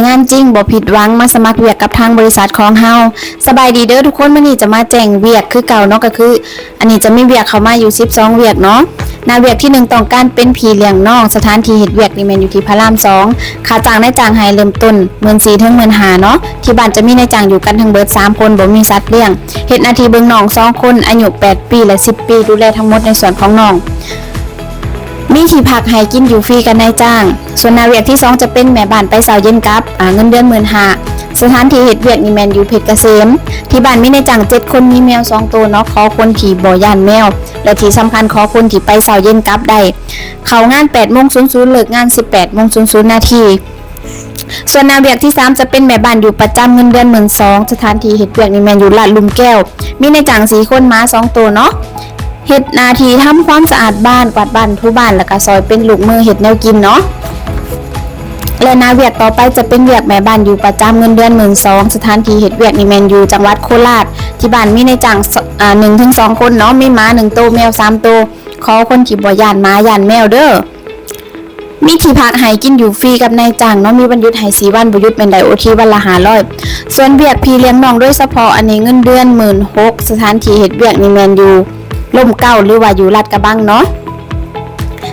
ງານຈິງ ບໍ່ຜິດຫວັງ ມາສະໝັກວຽກກັບທາງບໍລິສັດຂອງເຮົາ. ສະບາຍດີເດີທຸກຄົນ, ມື້ນີ້ຈະມາແຈ້ງວຽກຄືເກົ່າເນາະ, ກໍຄືອັນນີ້ຈະມີວຽກເຂົ້າມາຢູ່ສິບສອງວຽກເນາະ. ໜ້າວຽກທີໜຶ່ງ ຕ້ອງການເປັນພີ່ລ້ຽງນ້ອງ, ສະຖານທີ່ເຮັດວຽກນີ້ແມ່ນຢູ່ທີ່ພະລາມສອງ. ຄ່າຈ້າງນາຍຈ້າງໃຫ້ເລີ່ມຕົ້ນໝື່ນສີ່ເຖິງໝື່ນຫ້າເນາະ. ທີ່ບ້ານຈະມີນາຍຈ້າງຢູ່ກັນທັງເບິດສາມຄົນ, ບໍ່ມີສັດລ້ຽງ, ເຮັດໜ້າທີ່ເບິ່ງນ້ອງສອງຄົນ, ອາຍຸແປດປີ ແລະ ສິບປີ, ດູແລທັງໝົດໃນສ່ວນຂອງນ້ອງ. ມີທີ່ພັກໃຫ້ກິນຢູ່ຟຣີກັບນາຍຈ້າງ. ສ່ວນໜ້າວຽກທີສອງ ຈະເປັນແມ່ບ້ານໄປເຊົ້າເຢັນກັບ, ອາ, ເງິນເດືອນໝື່ນຫ້າ. ສະຖານທີ່ເຮັດວຽກນີ້ແມ່ນຢູ່ເພັດກະເສມ. ທີ່ບ້ານມີນາຍຈ້າງເຈັດຄົນ, ມີແມວສອງໂຕເນາະ. ຂໍຄົນທີ່ບໍ່ຢ້ານແມວ ແລະ ທີ່ສຳຄັນ ຂໍຄົນທີ່ໄປເຊົ້າເຢັນກັບໄດ້. ເຂົ້າງານແປດໂມງສູນສູນ, ເລີກງານສິບແປດໂມງສູນສູນນາທີ. ສ່ວນໜ້າວຽກທີສາມ ຈະເປັນແມ່ບ້ານຢູ່ປະຈຳ, ເງິນເດືອນໝື່ນສອງ. ສະຖານທີ່ເຮັດວຽກນີ້ແມ່ນຢູ່ລາດລຸ່ມແກ້ວ. ມີນາຍຈ້າງສີ່ຄົນ, ໝາສອງໂຕເນາະ. ເຮັດໜ້າທີ່ທຳຄວາມສະອາດບ້ານ, ກວາດບ້ານ, ຖູບ້ານ, ແລ້ວກະຊ່ອຍເປັນລູກມືເຮັດແນວກິນເນາະ. ແລະ ໜ້າວຽກຕໍ່ໄປຈະເປັນວຽກແມ່ບ້ານຢູ່ປະຈຳ, ເງິນເດືອນໝື່ນສອງ. ສະຖານທີ່ເຮັດວຽກນີ້ແມ່ນຢູ່ຈັງຫວັດໂຄລາດ. ທີ່ບ້ານມີນາຍຈ້າງ ອາ ໜຶ່ງເຖິງສອງຄົນເນາະ, ມີໝາໜຶ່ງໂຕ, ແມວສາມໂຕ. ຂໍຄົນທີ່ບໍ່ຢ້ານໝາຢ້ານແມວເດີ. ມີທີ່ພັກໃຫ້ກິນຢູ່ຟຣີກັບນາຍຈ້າງເນາະ, ມີວັນຢຸດໃຫ້ສີ່ວັນ, ບໍ່ຢຸດແມ່ນໄດ້ໂອທີວັນລະຫ້າຮ້ອຍ. ສ່ວນວຽກພີ່ລ້ຽງນ້ອງໂດຍສະເພາະ ອັນນີ້ເງິນເດືອນໝື່ນຫົກ. ສະຖານທີ່ເຮັດວຽກນີ້ແມ່ນຢູ່ ລົມເກົ້າ ຫຼືວ່າຢູ່ລາດກະບັງເນາະ.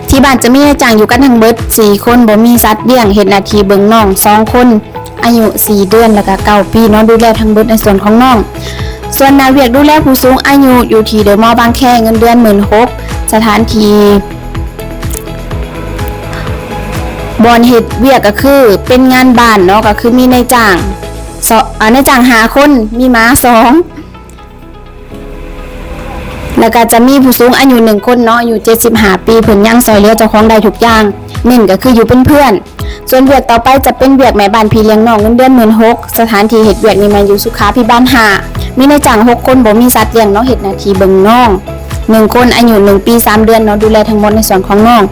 ທີ່ບ້ານຈະມີນາຍຈ້າງຢູ່ກັນທັງເບິດສີ່ຄົນ, ບໍ່ມີສັດລ້ຽງ, ເຮັດໜ້າທີ່ເບິ່ງນ້ອງສອງຄົນ, ອາຍຸສີ່ເດືອນ ແລ້ວກະເກົ້າປີເນາະ, ດູແລທັງເບິດໃນສ່ວນຂອງນ້ອງ. ສ່ວນໜ້າວຽກດູແລຜູ້ສູງອາຍຸຢູ່ທີ່ເດີມໍບາງແຄ, ເງິນເດືອນໝື່ນຫົກ. ສະຖານທີ່ບ່ອນເຮັດວຽກກໍຄືເປັນງານບ້ານເນາະ, ກໍຄືມີນາຍຈ້າງ ສອງ ອາ ນາຍຈ້າງຫ້າຄົນ, ມີໝາສອງ. ແລ້ວກໍຈະມີຜູ້ສູງອາຍຸໜຶ່ງຄົນເນາະ, ອາຍຸເຈັດສິບຫ້າປີ, ເພິ່ນຍັງຊ່ອຍເຫຼືອເຈົ້າຂອງໄດ້ທຸກຢ່າງ, ເນັ້ນກໍຄືຢູ່ເປັນເພື່ອນ. ສ່ວນວຽກຕໍ່ໄປຈະເປັນວຽກແມ່ບ້ານພີ່ລ້ຽງນ້ອງ, ເງິນເດືອນໝື່ນຫົກ. ສະຖານທີ່ເຮັດວຽກນີ້ແມ່ນຢູ່ສຸຂາພິບານຫ້າ, ມີນາຍຈ້າງຫົກຄົນ, ບໍ່ມີສັດລ້ຽງເນາະ, ເຮັດໜ້າທີ່ເບິ່ງນ້ອງໜຶ່ງຄົນ, ອາຍຸໜຶ່ງປີສາມເດືອນເນາະ, ດູແລທັງໝົດໃນສ່ວນຂອງນ້ອງ.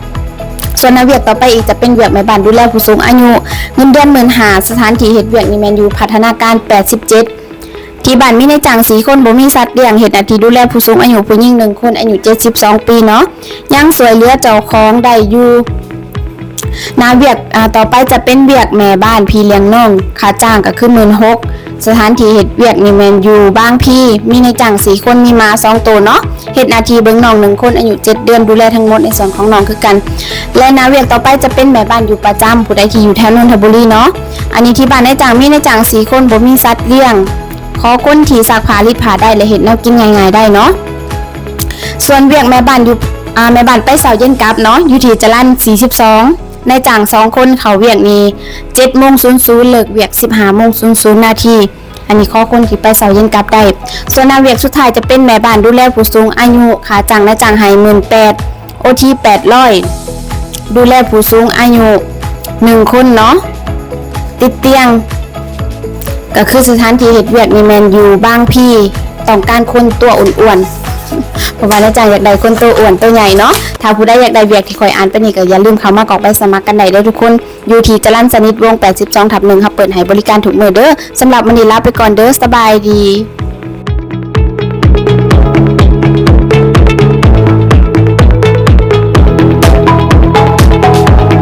ສ່ວນໜ້າວຽກຕໍ່ໄປອີກຈະເປັນວຽກແມ່ບ້ານດູແລຜູ້ສູງອາຍຸ, ເງິນເດືອນໝື່ນຫ້າ. ສະຖານທີ່ເຮັດວຽກນີ້ແມ່ນຢູ່ພັດທະນາການແປດສິບເຈັດ. ທີ່ບ້ານມີນາຍຈ້າງສີ່ຄົນ, ບໍ່ມີສັດລ້ຽງ, ເຮັດໜ້າທີ່ດູແລຜູ້ສູງອາຍຸຜູ້ຍິງໜຶ່ງຄົນ, ອາຍຸເຈັດສິບສອງປີເນາະ, ຍັງຊ່ວຍເຫຼືອເຈົ້າຂອງໄດ້ຢູ່. ໜ້າວຽກ ອາ ຕໍ່ໄປຈະເປັນວຽກແມ່ບ້ານພີ່ລ້ຽງນ້ອງ, ຄ່າຈ້າງກໍຄືໝື່ນຫົກ. ສະຖານທີ່ເຮັດວຽກນີ້ແມ່ນຢູ່ບາງພີ, ມີນາຍຈ້າງສີ່ຄົນ, ມີໝາສອງໂຕເນາະ, ເຮັດໜ້າທີ່ເບິ່ງນ້ອງໜຶ່ງຄົນ, ອາຍຸເຈັດເດືອນ, ດູແລທັງໝົດໃນສ່ວນຂອງນ້ອງຄືກັນ. ແລະ ໜ້າວຽກຕໍ່ໄປຈະເປັນແມ່ບ້ານຢູ່ປະຈຳ, ຜູ້ໃດທີ່ຢູ່ແຖວນົນທະບູລີເນາະ. ອັນນີ້ທີ່ບ້ານນາຍຈ້າງ, ມີນາຍຈ້າງສີ່ຄົນ, ບໍ່ມີສັດລ້ຽງ. ຂໍຄົນທີ່ຊັກຜ້າລີດຜ້າໄດ້ ແລະ ເຮັດແນວກິນງ່າຍໆໄດ້ເນາະ. ສ່ວນວຽກແມ່ບ້ານຢູ່ ອາ ແມ່ບ້ານໄປເຊົ້າເຢັນກັບເນາະ, ຢູ່ທີ່ຈະລັນສີ່ສິບສອງ, ນາຍຈ້າງສອງຄົນ, ເຂົ້າວຽກນີ້ເຈັດໂມງສູນສູນ, ເລີກວຽກສິບຫ້າໂມງສູນສູນນາທີ. ອັນນີ້ຂໍຄົນທີ່ໄປເຊົ້າເຢັນກັບໄດ້. ສ່ວນໜ້າວຽກສຸດທ້າຍຈະເປັນແມ່ບ້ານດູແລຜູ້ສູງອາຍຸ, ຄ່າຈ້າງນາຍຈ້າງໃຫ້ໝື່ນແປດ. ໂອທີແປດຮ້ອຍ, ດູແລຜູ້ສູງອາຍຸໜຶ່ງຄົນເນາະ, ຕິດຕຽງ. ກໍຄືສະຖານທີ່ເຮັດວຽກນີ້ແມ່ນຢູ່ບາງພີ, ຕ້ອງການຄົນຕົວອ້ວນໆ, ເພາະວ່ານາຍຈ້າງຢາກໄດ້ຄົນໂຕອ້ວນໂຕໃຫຍ່ເນາະ. ຖ້າຜູ້ໃດຢາກໄດ້ວຽກທີ່ຂ້ອຍອ່ານໄປນີ້ ກໍຢ່າລືມເຂົ້າມາກອກໃບສະໝັກກັນໄດ້ເດີທຸກຄົນ, ຢູ່ທີ່ຈະລັນສະໜິດວົງແປດສິບສອງທັບໜຶ່ງ, ເຮົາເປີດໃຫ້ບໍລິການທຸກມື້ເດີ. ສຳລັບມື້ນີ້ລາໄປກ່ອນເດີ, ສະບາຍດີ.